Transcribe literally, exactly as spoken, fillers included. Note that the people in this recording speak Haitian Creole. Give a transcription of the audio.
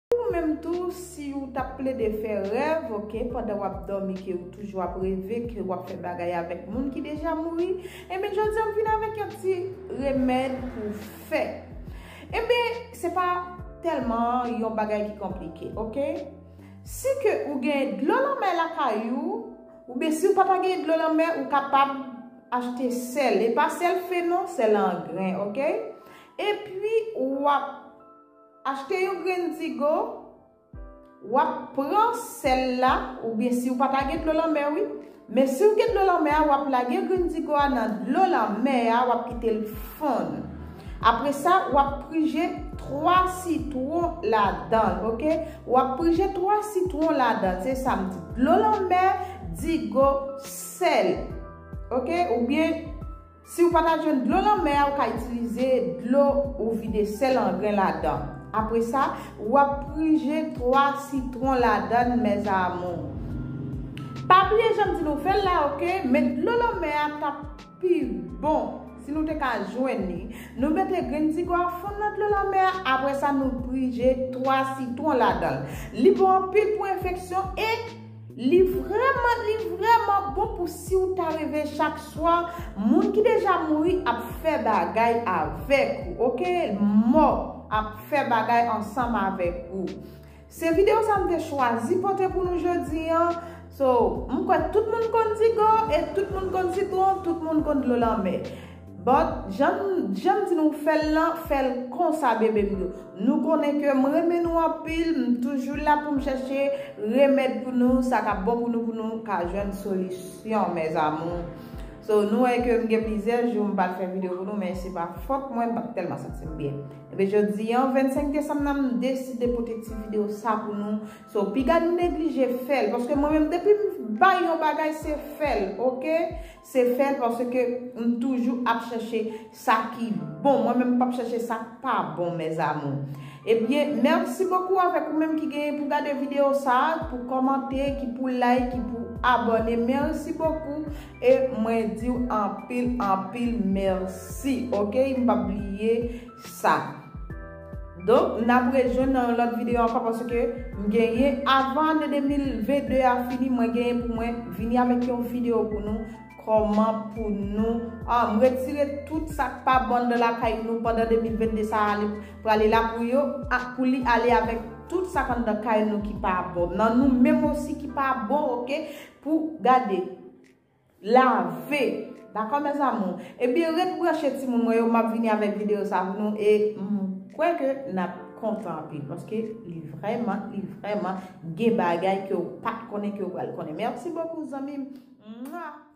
Ou menm tou, si ou t ap plede fè rèv, oke, pandan w ap dòmi, ke ou toujou ap reve, ke w ap fè bagay avèk moun ki deja mouri, ebyen, jodi a m vin avèk yon ti remèd pou w fè. Ebyen, se pa tèlman yon bagay ki konplike, oke? Si ke ou gen dlo lanmè lakay ou, oubyen si ou pa ta gen dlo lanmè, ou kapab achte sèl. E pa sèl fen non, sèl an gren, oke? Epi, w ap achte yon grenn digo, w ap pran sèl la, oubyen si w pa ta gen dlo lanmè, wi. Men si w gen dlo lanmè a, w ap lage grenn digo a nan dlo lanmè a, w ap kite l fonn. Apre sa, w ap prije twa sitwon ladan l, oke? W ap prije twa sitwon ladan l. Se sa m di. Dlo lanmè, digo, sèl. Oke? Oubyen, si w pa ta jwenn dlo lanmè a, ou ka itilize dlo ou vide sèl an gren ladan. Apre sa, w ap prije twa sitwon ladan l, mes amours. Pa bliye jan m di nou fè l la, oke? Men dlo lanmè a t ap pi bon si nou te ka jwenn li. Nou mete grenn digo a fonn nan dlo lanmè a, apre sa, nou prije twa sitwon ladan l. Li bon anpil pou enfeksyon e li vrèman, li vrèman bon pou si w ta reve chak swa, moun ki deja mouri ap fè bagay avèk ou, oke? Mò ap fè bagay ansanm avèk ou. Se videyo sa m te chwazi pote pou nou jodi a. So, m kwè tout moun konn digo, e tout moun konn sitwon, tout moun konn dlo lanmè. But, jan, jan m di nou fè l lan, fè l konsa, bebe m yo. Nou konnen ke m renmen nou anpil, m toujou la pou m chèche remèd pou nou, sa k ap bon pou nou, pou nou ka jwenn solisyon, mes amours. So, nou wè ke m gen plizyè jou m pa t fè videyo pou nou, men se pa fòt mwen, m pa t tèlman santi m byen. Ebyen, jodi a, vennsenk desanm nan, m deside pote ti videyo sa pou nou. So, piga nou neglije fè l, paske mwen menm, depi m bay yon bagay, se fè l, oke? Se fè l, paske m toujou ap chèche sa ki bon. Mwen menm, m p ap chèche sa k pa bon, mes amours. Ebyen, mèsi bokou avèk ou menm ki genyen pou gade videyo sa, pou kòmante, ki pou like, ki pou abòne. Mèsi bokou. E mwen di w anpil, anpil mèsi, oke? M p ap bliye sa. Donk, n ap rejwenn nan yon lòt videyo ankò, paske m genyen, avan ane de mil vennde a fini, mwen genyen pou mwen vini avèk yon videyo pou nou, kòman pou nou, ah, m retire tout sa k pa bon anndan lakay nou pandan de mil vennde sa a, li prale la pou yo, ah, pou li ale avèk tout sa k anndan kay nou ki pa bon. Nan nou menm osi ki pa bon, oke? Pou gade, lave. Dakò, mes amours? Ebyen, ret branche timoun mwen yo, m ap vini avèk videyo sa pou nou e m kwè ke n ap kontan anpil, paske li vrèman, li vrèman gen bagay ke w pa t konnen ke w pral konnen. Mèsi bokou, zanmi m. Mwa!